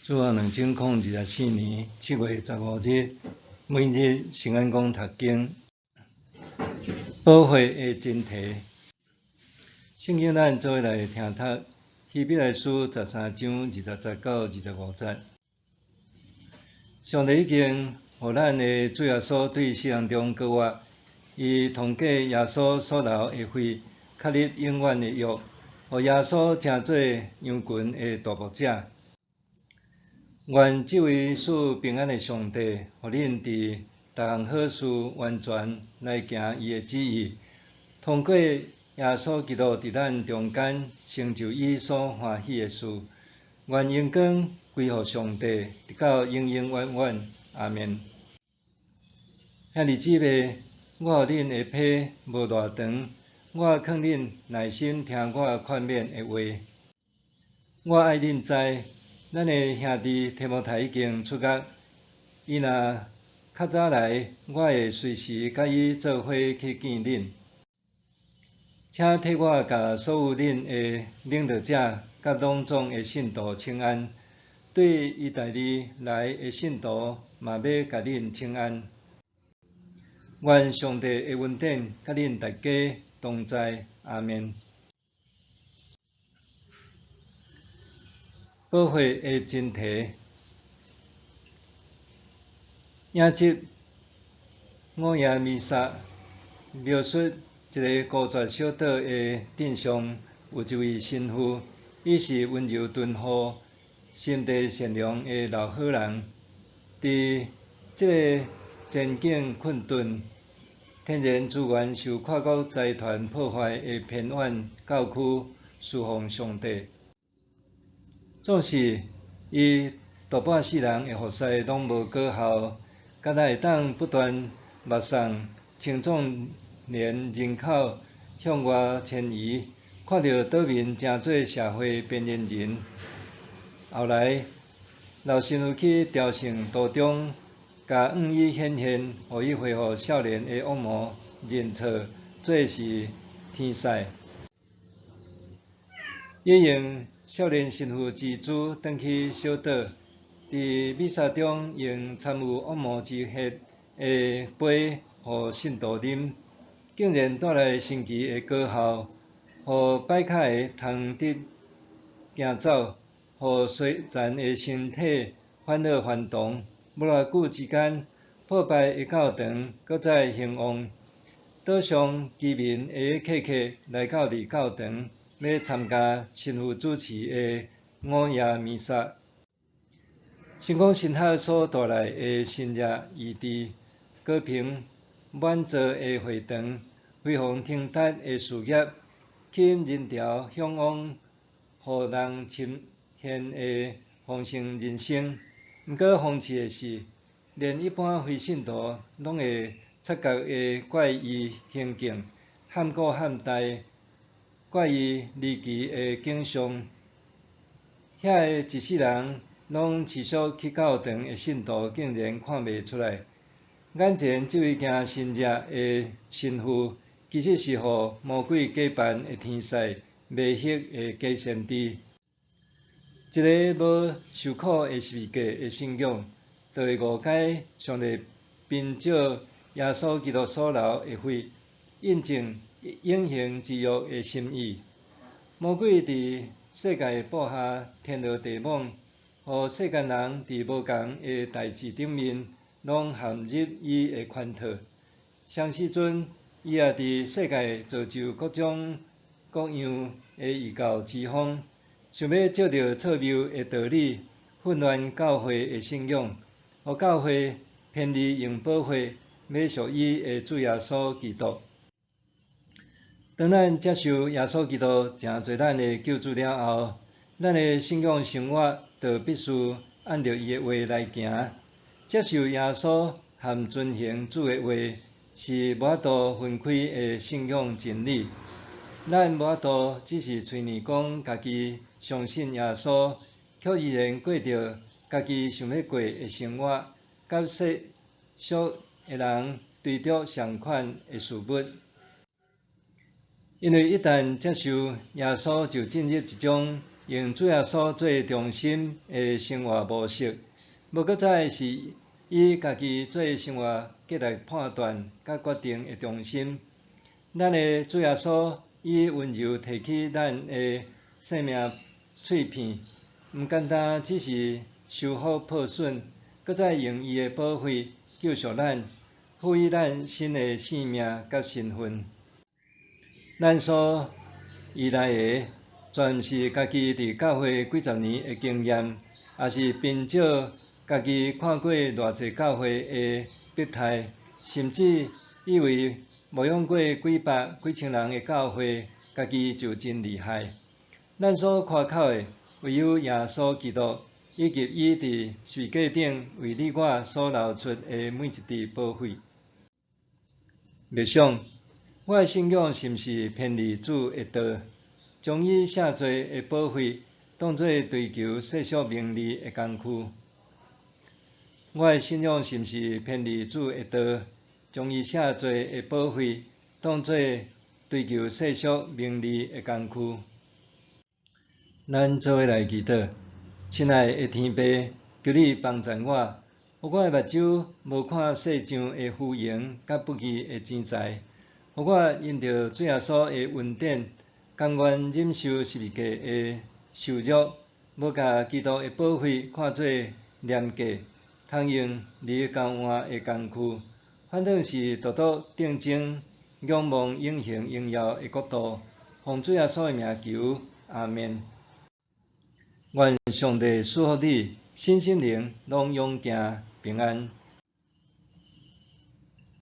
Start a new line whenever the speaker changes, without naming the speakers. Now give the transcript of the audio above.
主後2024年7月15日，每日聖安講讀經，寶血的真諦。聖經咱做伙來聽讀希伯來書13章20節到25節。上帝已經予咱的主耶穌對死人中復活，伊通過耶穌所流的血，確立永遠的約，予耶穌成做羊群的大牧者。願這位賜平安的上帝，予恁佇逐項好事完全來行伊的旨意，通過耶穌基督佇咱中間成就伊所歡喜的事。願榮光歸予上帝，直到永永遠遠。阿們。兄弟姊妹，我予恁的批無偌長，我勸恁耐心聽我勸勉的話。我愛恁知，咱的兄弟提摩太已經出獄，伊若較早來，我會隨時佮伊做伙去見恁。請替我共所有恁的領導者佮攏總的信徒請安。對意大利來的信徒嘛欲共恁請安。願上帝的恩典佮恁大家同在，阿們。寶血的真諦，影集午夜彌撒描述一个孤絕小島的鎮上有一位神父，伊是溫柔敦厚、心地善良的老好人。佇這个前景困頓、天然資源受跨國財團破壞的偏遠教區事奉上帝。總是伊大半世人的服侍攏無果效，敢若會當不斷目送青壯年人口向外遷移，看著島民成做社會邊緣人。後來，老神父去朝聖途中，共向伊顯現，予伊恢復少年的惡魔認錯，做是天使。伊用少年神父之姿轉去小島，佇彌撒中用摻有惡魔之血的杯予信徒啉，竟然帶來神奇的果效，予跛跤的通得行走，予衰殘的身體返老還童。無偌久之間，破敗的教堂閣再興旺。島上居民的客客來到佇教堂，欲參加神父主持的午夜彌撒。成功神學所帶來的新熱意志，和平滿座的會堂，飛黃騰達的事業，吸引人潮嚮往，予人欽羨的豐盛人生。毋過諷刺的是，連一般非信徒攏會察覺的怪異行徑，譀古譀代，怪異離奇的景象，遐个一世人攏持續去教堂的信徒竟然看袂出來。眼前這位行神跡的神父，其實是予魔鬼假扮的天使迷惑的假先知。一个無受苦的十字架的信仰，就會誤解上帝憑藉耶穌基督所流的血，印證永恆之約的心意。魔鬼佇世界布下天羅地網，予世間人佇無仝的代誌頂面，攏陷入伊的圈套。相時陣，伊也佇世界造就各種各樣的異教之風，想欲藉著錯謬的道理，混亂教會的信仰，予教會偏離用寶血買贖伊的主耶穌基督。當咱接受耶穌基督成做咱的救主了後，咱的信仰生活就必須按著伊的話來行。接受耶穌和遵行主的話，是無法度分開的信仰真理。咱無法度只是喙耳講家己相信耶穌，卻依然過著家己想欲過的生活，佮世俗的人追逐相款的事物。因為一旦接受耶穌，就進入一種用主耶穌做中心的生活模式，無閣再是以家己做生活價值判斷佮決定的中心。咱的主耶穌以溫柔提起咱的生命碎片，毋單單只是修復破損，閣再用伊的寶血救贖咱，賦予咱新的生命佮身份。咱所依賴的，全毋是家己佇教會幾十年的經驗，抑是憑藉家己看過偌濟教會的百態，甚至以為牧養過幾百、幾千人的教會，家己就真厲害。咱所誇口的，唯有耶穌基督，以及伊佇十字架頂為你我所流出的每一滴寶血。默想，我的信仰是毋是偏離主的道，將伊聖罪的寶血當做追求世俗名利的工具？我的信仰是毋是偏離主的道，將伊聖罪的寶血當做追求世俗名利的工具？咱做伙來祈禱。親愛的天父，求你幫贊我，予我的目睭無看世上的浮榮佮不義的錢財，予我因著主耶穌的恩典，甘願忍受十字架的受辱，無共基督的寶血看做廉價，通用來交換的工具，反倒是獨獨定睛仰望永恆榮耀的國度。奉主耶穌的名求，阿們。願上帝賜福你，身心靈攏勇健平安。